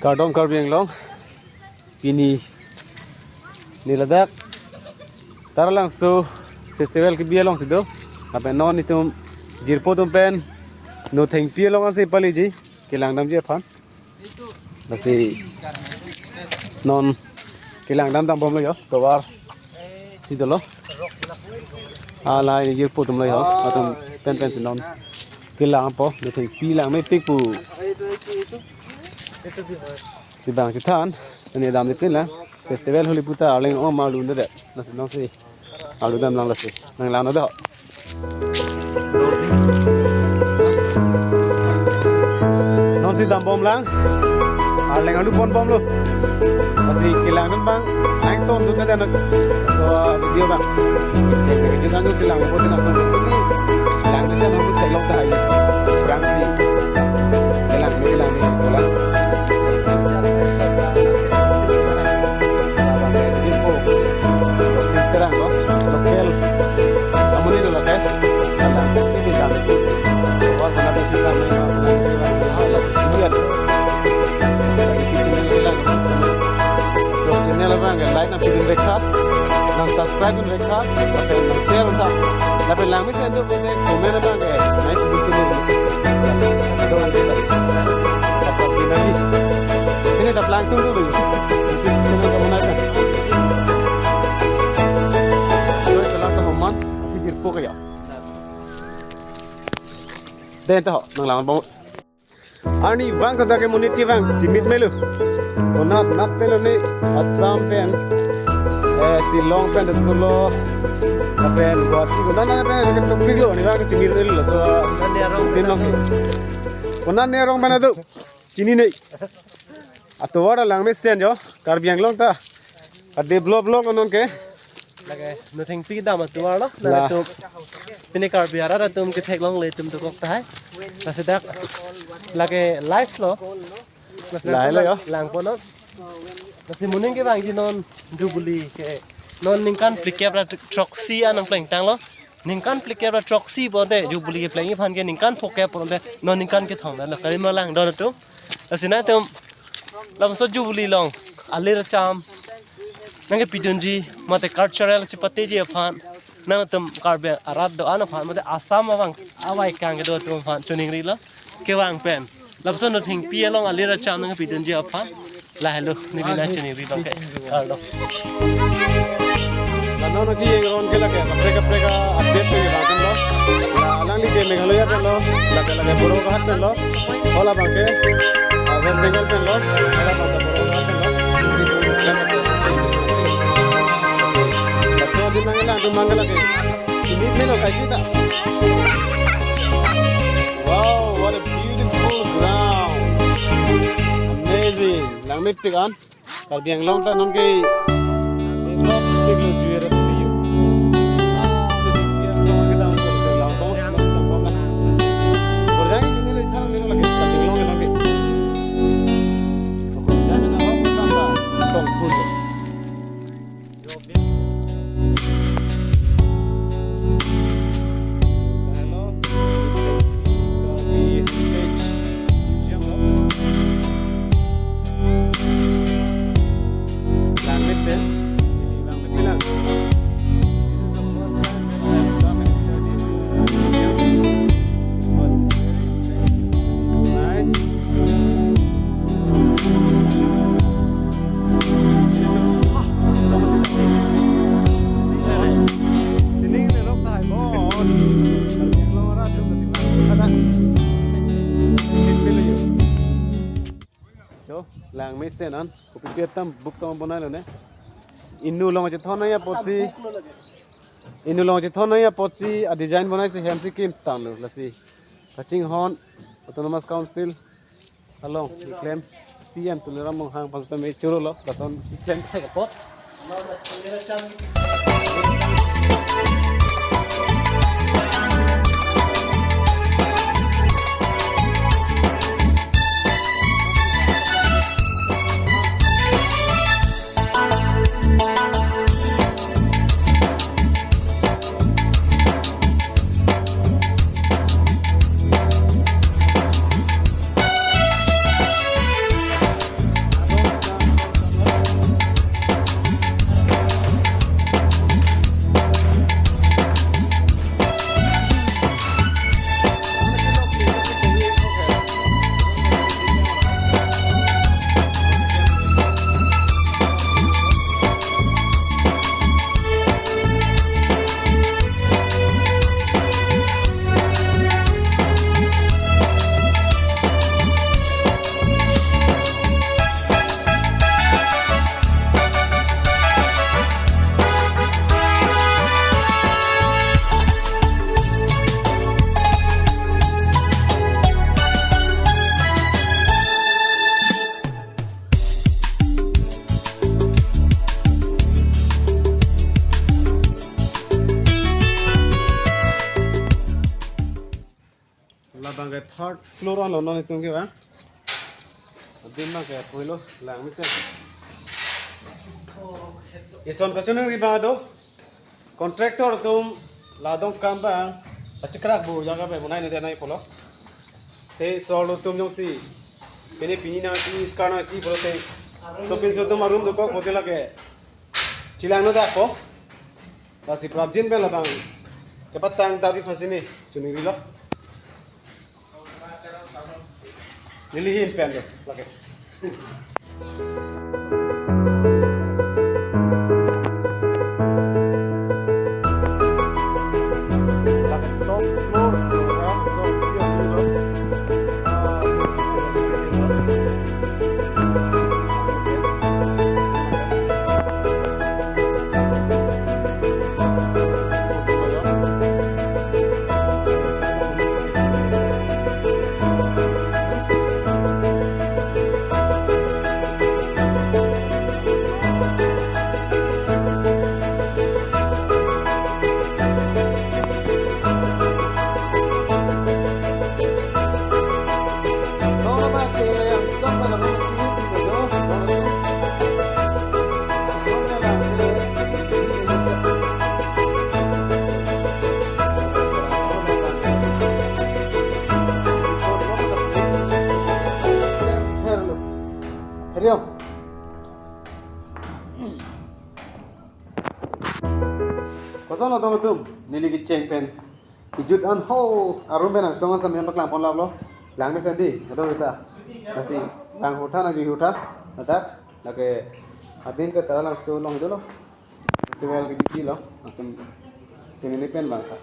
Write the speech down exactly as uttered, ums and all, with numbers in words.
Kardom Karbi Anglong. Pini ne ladak Taralangso Festival kebi alongsi do. Lapen non itum jirpo atum pen Nothengpi along ansi paleji, kelangdamji aphan. Lasi non kelangdam dambomlo yo, tovar si dolo. Alai jirpo atumlo yo, latum pen pensi non kelangpo, Nothengpi langmepik pu. Si bang chethan, ne damde tin la. Festival holi puta arleng om arlu un'edet. Lasi nonsi arlu damlang lasi. Nanglang nang do. Nonsi dambomlang. Arleng arlu ponbomlo. Lasi kelangdun bang. Nang ton dun kadan. So video bang. Jadi kita nonsi lang po tinang ton. Lang di sana nonsi theklong ta hai. Berang si. Kelang, kelang, kelang. Abang ke info. Terang, no? Local. Kamu ni dulu, guys. Ada, ini kan. Wah, mana ada sih kami, mana ada sih kami. Ah, lagi kemudian. So, channel abang ke like nangpidun rekha, nang subscribe dun rekha, lapen nang share dun tha. Lapen langmesen do pute comment abang ke nangpidun pidun. Do, do, do. Apa sih lagi? Ini dah pelang tunggu dulu. Channel kamu naik kan? Joy kelang ke homan, tapi jirpo kayo. Den to, nanglang bang. Arni vang kata ke monit ke vang, chimit melo. Konat nat melo ne Assam pen, eh, Shillong pen dolo, pen Guwahati, konat nat pen ke topik lo, ne vang chimit melo. So, tin long. Konat ne arong mana tu? Chini ne. Atovar langmesen yo, Karbi Anglong ta. A develop lo non ke. Lake Nothengpi dam atovar lo. La. Latum pini Karbi arat atum ketheklongle atum dokok tahai. Lasi dak lake live lo. Lasi la, dak hello yo. Langpo non. Lasi moning kevangji non Jubilee ke. Non ningkan phlikep ra throksi an nangplengtanglo. Ningkan phlikep ra throksi bonte Jubilee keplengji aphan ke ningkan phokep bonte non ningkan kethom lo. Kali ma langdon atum. Lasi nangtum labangso Jubilee along alir acham nangkepidunji mate cultural chipateji aphan, nangtum Karbi arat do-an aphan mate Assam abang avaikang kedo atum aphan choningrilo kevang pen. Labangso Nothengpi along alir acham nangkepidunji aphan. Lahelo, neli nangchiningri abang ke. Kardom. La non aji yang ron ke lake kaprek kaprek a-update ke bang lo. La alangli ke Meghalaya pen lo, lake lake Borahat pen lo. Hola abang ke, ah, West Bengal pen lo. Hola abang ke Borahat pen lo. Laso di mangla, di mangla ke. Ini melo kaisi ta. Wow, what a beautiful ground. Amazing. Langmepik an. Karbi Anglong ta non ke develop pik lo juer api. Cho, langmesen an, kopi pi atam buk tong bonai lo ne. Inut along chethon nangji apotsi, inut along chethon nangji apotsi, a design bonai si hem si kim tanglo, lasi kachinghon Autonomous Council along keklem C E M Tuliram Ronghang aphan sitame choro lo, lason keklem thek apot. Third floor along non itum ke bang. Adim bang ke puilo lang mesen. Ison kachiningri bang do. Contractor atum la adung akam bang pachekrak pu jaga pen bonai nangji nai pulo. Te solo atum jongsi pini pini nangji, skar nangji pulote sopinso atum arum dokok pulote lake chelang nangdakpo. Lasi prapjin pen labang kepatang tapi pasi ni chiningrilo. Neli ahin pen do lake. Lake top floor, ya, so, siang dulu. Ah, Hariom. Koson lo atum atum, neli kecheng pen kejut an ho arum pen angsong asam yang paklang pon laplo. Lang mesen dei, atum kita. Lasi lang hutha nangji hutha, ladak, lake adim ke tara langso long dolo. Festival kejut lo, atum pini pen bang ta.